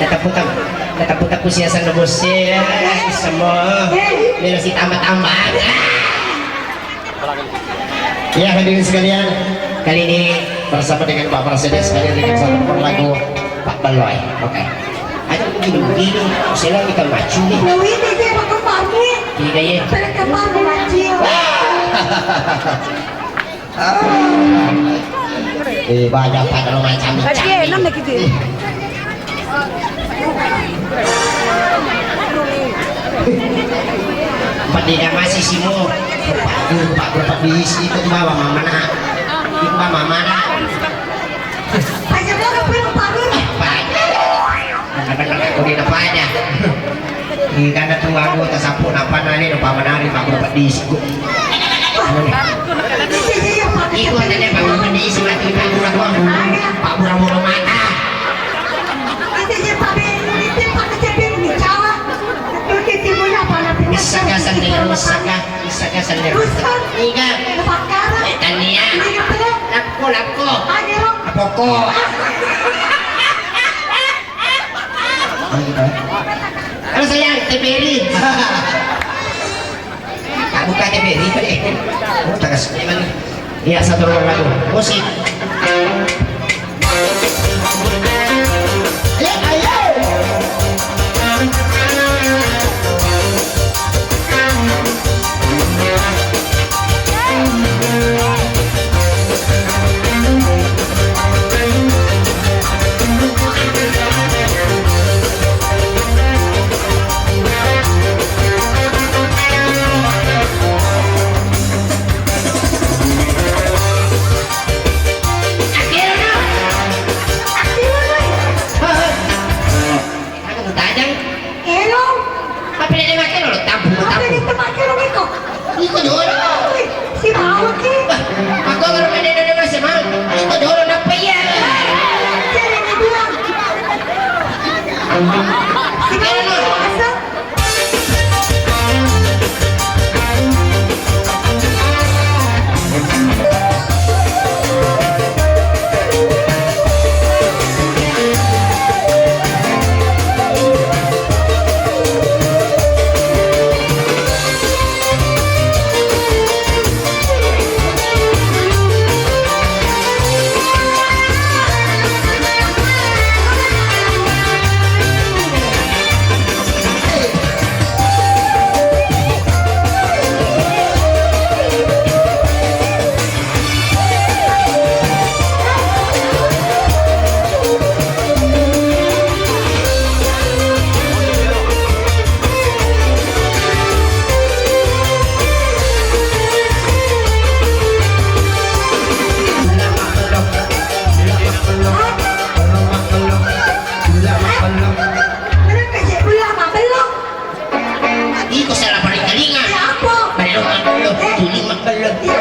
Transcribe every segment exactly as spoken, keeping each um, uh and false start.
Nateppu-teppu, nateppu-teppu siaseng bosse, eh, semua. Melo sitambah-tambah. Ya, hadirin sekalian, kali ini bersama dengan Pak Presiden sekalian dengan satu lagu Pak Beloy. Oke. Aja begini-begini, saya lagi kan macu nih. Nah, ini dia pakai parfum. Tidak ya. Pakai parfum, macu. Ah. Eh, banyak pada lo macam-macam. Tadi enak nih gitu. Padina masih simu. Pak Guru, Pak Guru, Pak Guru, itu bawa mama nak. Itu bawa mama nak. Banyak banget, Pak Guru. Banyak. Bener-bener aku di depannya. Ih, karena tuh aku tak sapu napa nani no pamanari Pak Guru pedis. Itu ada dia Pak Guru pedis, mati Pak Guru aku. Pak Guru mau mata. Bisa kasar nih, bisa kasar. Iga. Tania. Lapko, lapko. Lapoko. Halo sayang, T P R I. Tak buka T P R I tadi. Oh, tak kasih. Iya, satu ruang lagu. Musik. Aku tuh tajang. Elo. Apa dia pakai lo tabu tabu. Apa dia pakai lo iko? Iko dulu. Si mau ki. Aku kalau ada ada masih mau. Iko dulu napa ya? Jadi ini bilang. Iko dulu. Iko salah paling telinga. Ya apa? Belum, belum. Eh. Tuli mak belum. Ya.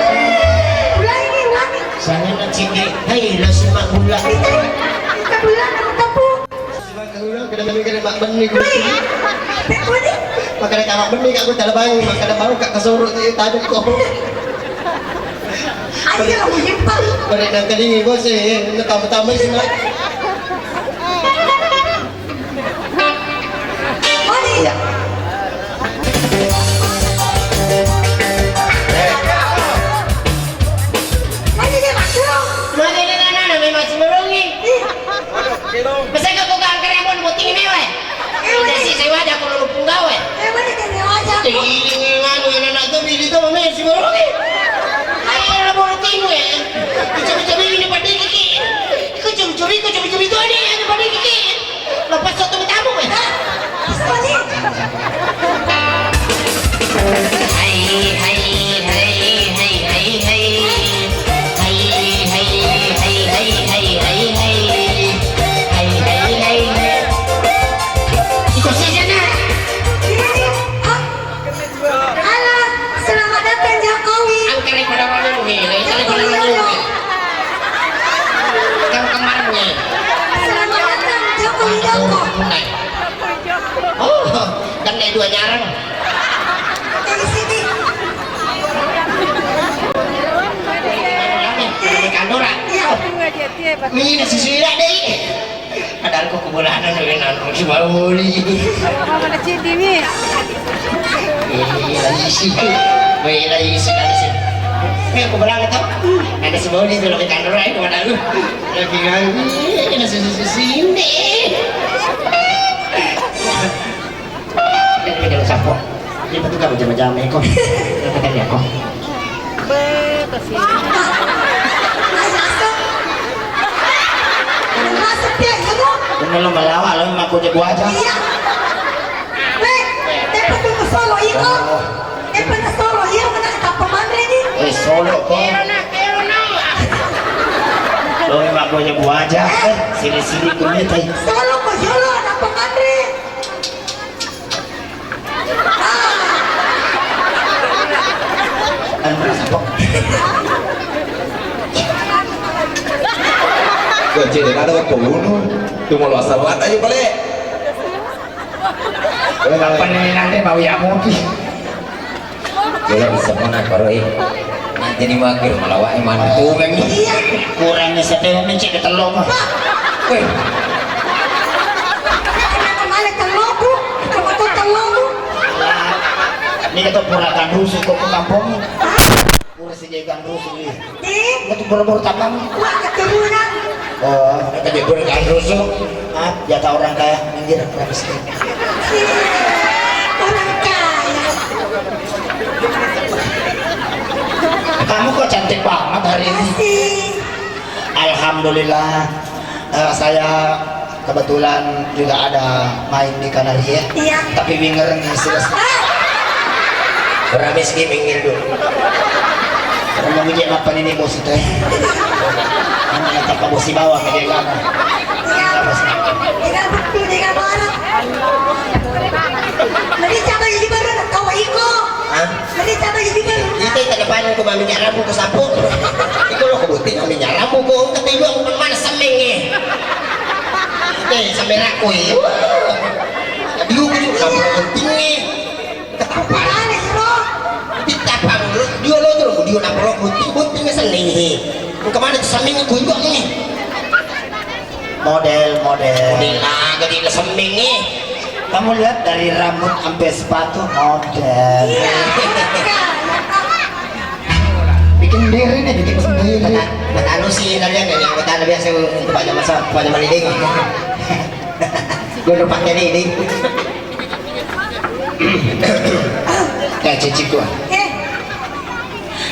Ulangi, ulangi. Sangat cedek. Hai, lo simak gula. Kita, kita gula, kamu tepung. Simak gula, kena, kena mak benih. Wih. Tepung ni. Makanya kamu benih, aku tak ada bangun, makanya baru kak kesuruh tu tadi kok. Ayo, lo menyimpan. Beri nang kelingi bos, eh, ini tambah-tambah sih, Mak. Iya. Magi dia masuk? Magi dia nana, nana, memang si merungi. Masa kau kau angker yang mau tinggi mewah? Iya, iya. Tidak sih, saya wajah kalau lu punggawa. Iya, iya, iya, wajah. Tinggi nganu, anak-anak tuh, bini tuh, memang si merungi. Ayo, lu mau tinggi, ya? Curi-curi ini pada gigi. Iko curi-curi, iko curi-curi itu ada yang pada gigi. Lepas satu tamu, eh. Hai, hai, hai, hai, hai, hai. Hai, hai, hai, hai, hai, hai, hai. Hai, hai, hai, hai. Iko saja, nak. Halo, selamat datang Jokowi. Angkare pada maneng, he. Angkare pada maneng, he. Yang kemarin, he. Selamat datang Jokowi Joko. Oh, dan naik dua nyarang. Dari sini. Kandora. Iya. Ini sisi deh. Ada Aku kubolana nang nang si Mauli. Mama na ceddi mi. Eh, lagi isi. Weh, lagi isi, lagi isi. Eh, kubolana tu. Ada si Mauli tu lagi kantor ai, kubolana tu. Lagi nganggur, eh, nasi susu sini. Ini kita sapu. Ini betul kamu jama-jama ko. Ini betul ya ko. Be, kasihan. Masuk. Masuk dia, ya, Bu. Ini lo malawa, lo mako jago aja. Iya. Be, tempat tu solo iko. Oh. Tempat solo, iya, mana tak pemanre ni. Eh, solo ko. Lo mako jago aja. Eh, sini-sini kumitai. Solo ko, solo, tak pemanre. Anu, sapa? Kok cedde ada kok bunuh? Tu mau lo asal aja balik. Apa nih nanti mau ya mau ki? Jolo bisa mana karo eh. Nanti ni wakil malawa ni mana kurang ni. Iya. Kurang ni sate mencik ke telur mah. Weh. Kenapa malah telurku? Kenapa tuh telurku? Ini kata pura kandusu kok ke kampung. Pura sejai kandusu ni. Eh? Itu pura-pura tanam. Wah, keturunan. Oh, kata dia pura kandusu. Maaf, jatah orang kaya, minggir, orang miskin. Orang kaya. Kamu kok cantik banget hari ini? Makasih. Alhamdulillah, eh, saya kebetulan juga ada main di Kanaria. Iya. Tapi winger nih, serius. Ah! Orang miskin minggir dulu. Orang mau ngejek apa ini bos itu, eh? Ini yang tak bos di bawah, kayak gimana? Iya. Tidak betul, tidak marah. Nanti siapa jadi baru nak tahu iko? Hah? Nanti siapa jadi baru? Itu tak depan aku mau minyak rambut ke sapu. Itu lo kebutin minyak rambut kok ketiba aku mana semeng eh. Eh, semeng aku eh. Wah. Dia aku juga penting eh. Apa? Kita apa? Dia lo tuh, dia nak perlu buti, buti ngeselin. Kemana tuh seming itu juga nih? Model, model. Model aja di seming nih. Kamu lihat dari rambut sampai sepatu model. Iya. Bikin sendiri nih, bikin sendiri. Kata, kata lu sih kalian ya, yang kata biasa untuk banyak masa, banyak meliding. Gue udah pakai ini. Eh, cicikku. Eh.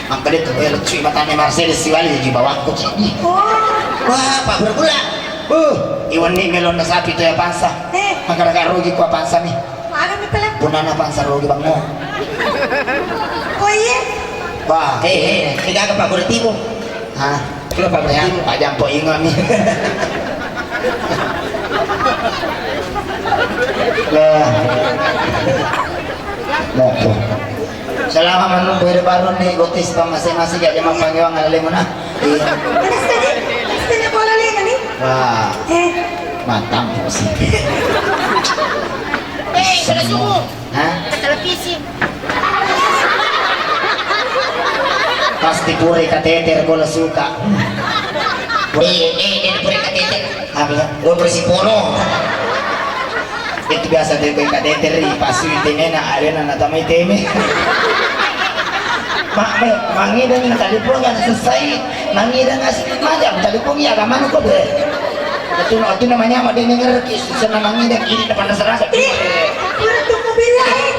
Makkeda tu, eh, leccu matane Mercedes siwali di bawahku, cik. Oh. Wah, Pak Bergula. Uh, iwenni melonna sapi tu ya pansa. Eh. Makkeda rugi ku pansa mi. Mana mi pele? Punana pansa rugi bango. Oh iya. Wah. Eh, eh, tiga ke Pak Bertimu. Hah? Kenapa ya, Pak Jampo ingon nih. Lah. Mopo. Selama menunggu hidup baru nih, gotis bang masing-masing gak jaman pangiwang ala lemon ah. Iya. Mana tadi? Tadi bola lima nih. Wah. Eh. Matang sih. Eh, sudah subuh. Hah? Ke televisi. Pasti pura kateter bola suka. Eh, eh, dia pura kateter. Apa? Gua bersih polo. Itu biasa dia kayak kateter di pasti tenena arena na tamai teme. Mak, me, mangidang telepon yang selesai. Mangidang asik macam telepon ya kamu kok deh. Itu, itu namanya mau dia ngerti sana mangidang ini depan rasa-rasa. Ih, pura tuh mobil lain.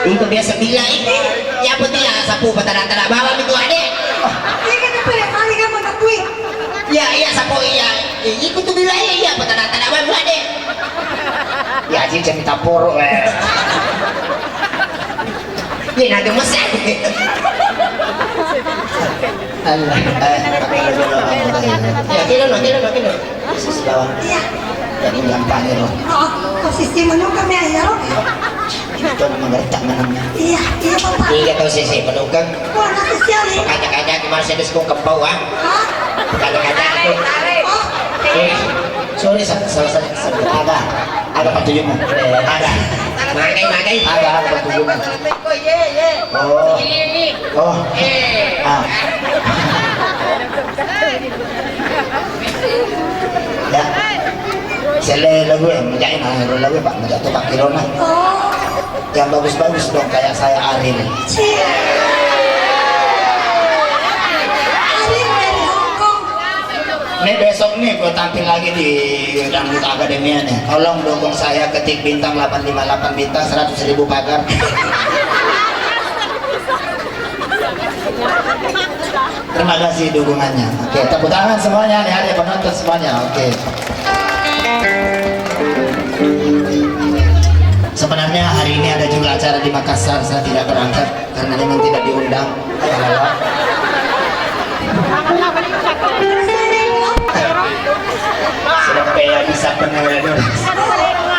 Itu biasa bilang ini. Ya, apa dia sapu patara-tara bawang itu, Adek? Iya, kan, apa ya? Kali kan mau ngakui. Iya, iya, sapu, iya. Iya, ikut tuh bilang, iya, iya, patara-tara bawang itu, Adek. Ya, Aji, jangan minta poro, eh. Iya, nanti mesra. Allah. Eh, apa lagi lo? Ya, kilo lo, kilo lo, kilo. Sis bawang. Iya. Jadi gampang ya lo. Oh, posisi menukar ya, ya lo. Itu nama gertak menangnya. Iya, iya, Bapak. Iya, tahu sisi menukar. Wah, nanti siang nih. Kaca-kaca gimana sih, terus kau kempau, ah? Hah? Kaca-kaca itu. Oh. Sorry, sorry, salah, salah, salah. Ada, ada petunjukmu. Ada. Makai, makai. Ada, ada petunjukmu. Oh. Oh. Ah. Ya. Selle lagu e, majaina ero lagu e, Pak, maja tu Pak Kirona. Oh. Yang bagus-bagus dong, kayak saya Ariel. Cie. Ariel dari Hong Kong. Nih, besok nih gue tampil lagi di Dangdut Akademia nih. Tolong dukung saya, ketik bintang delapan lima delapan bintang, seratus ribu pagar. Terima kasih dukungannya. Oke, tepuk tangan semuanya, adik-adik penonton semuanya. Oke. Sebenarnya hari ini ada juga acara di Makassar, saya tidak berangkat karena memang tidak diundang. Sudah kayak bisa pernah ya, Dun.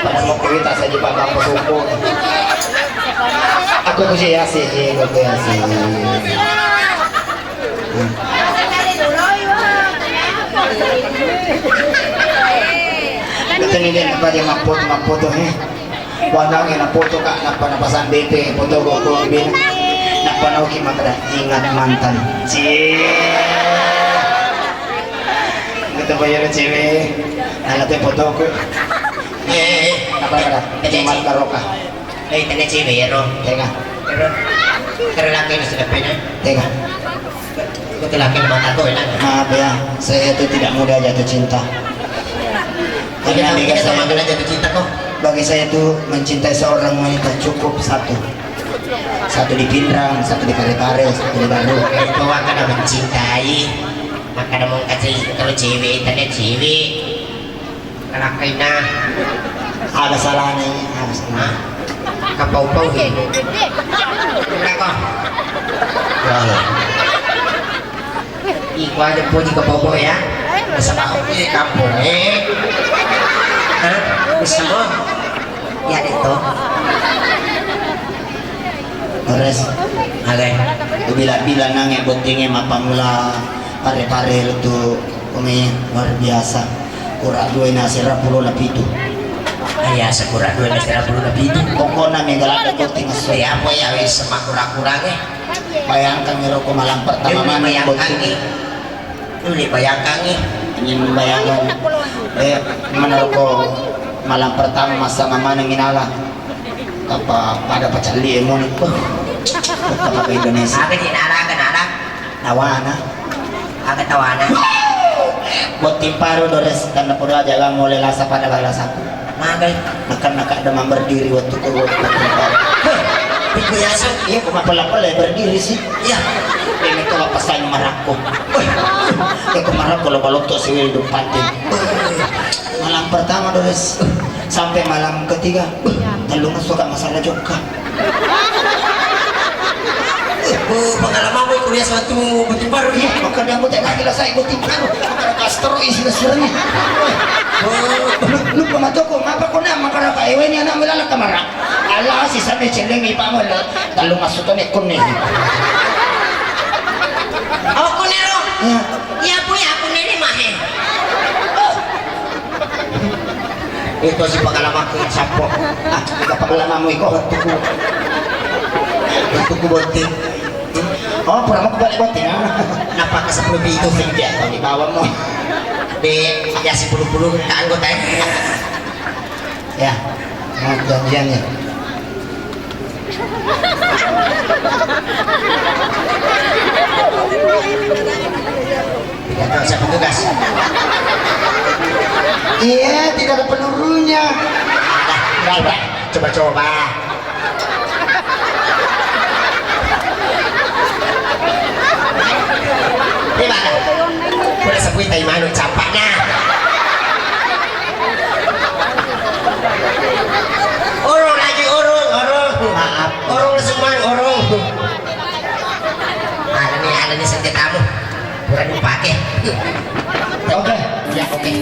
Pada mau cerita saja, Pak, Bapak Suku. Aku tuh sih ya sih, aku tuh ya sih. Kita ini dia apa dia mapot mapot tuh, eh. Wanang yang napoto kak, napa napasang D P, foto kok kok bin, napa nauki makkeda ingat mantan. Cie. Kita bayar cewek, nala teh foto kok. Eh, eh, eh. Napa ada? Ingat barokah. Eh, tanya cewek ya, Ro. Tega. Ro. Karena laki ini sudah pernah. Tega. Betul laki mata tuh enak. Maaf ya, saya itu tidak mudah jatuh cinta. Karena bagi saya, jatuh cinta kok. Bagi saya itu mencintai seorang wanita cukup satu. Satu di Pinrang, satu di Parepare, satu di Baru. Itu akan mencintai. Maka ada mau kasih kalau cewek, tanya cewek. Kalakkaina. Ada salahnya ini, ada salah. Hah? Kapau-pau ini. Berapa? Wah. Iko aja puji kapau-pau ya. Masa mau ini kampung, eh? Hah? Bisa mau? Ya, itu. Terus, oke. Bila-bila nange bottinge mappamula pare-pare lettu kumi luar biasa. Kura dua na sera pulo na pitu. Iya, sekura dua na sera pulo na pitu. Pokokna mega ladde botting esso. Ya, apa ya wis makura-kurange. Bayangkan ero ko malam pertama mani botting. Dulu bayangkangngi. Ini membayangkan. Eh, mana ko malam pertama masa mama nang inala. Apa pada pacalli emoni. Apa ke Indonesia? Apa di nala ke nala? Tawana. Apa tawana? Botting paru dores karena podo aja lah mulai lasa pada balasaku. Magai. Nakka-nakka demam berdiri waktu ku. Itu biasa. Iya, ku mapella-pella berdiri sih. Iya. Ini tuh apa saya marakko. Aku marakko lo balotto sih hidup panti. Malam pertama, Dores. Sampai malam ketiga. Tellung suka masalah jokka. Oh, pengalamanmu kuliah suatu botting baru, iya? Maka dia mau tengah gila saya botting baru. Maka kastor isi surangnya. Oh, lu, lu pematoko, ngapa kau nak makan apa? Ewe ini anak melala kamar. Allah, sisanya celengi pamela. Tellung masuk to nekun nih. Oh, kunero. Iya. Iya, punya aku nene mahe. Itu si pengalamanku yang sapo. Ah, itu pengalamanmu iko. Waktuku, waktuku botting. Oh, pura mau balik botting, ah. Napa ke sepuluh itu sih dia tadi bawa mau. Di ya sepuluh puluh ke anggota ini. Ya, nah, janjiannya. Tidak tahu siapa tugas. Iya, tidak ada pelurunya. Coba, coba, coba. Ini mana? Udah sebut tai manu campaknya. Urung lagi, urung, urung. Maaf. Urung semua, urung. Ada nih, ada nih senjatamu. Kurang dipakai. Oke. Ya, oke.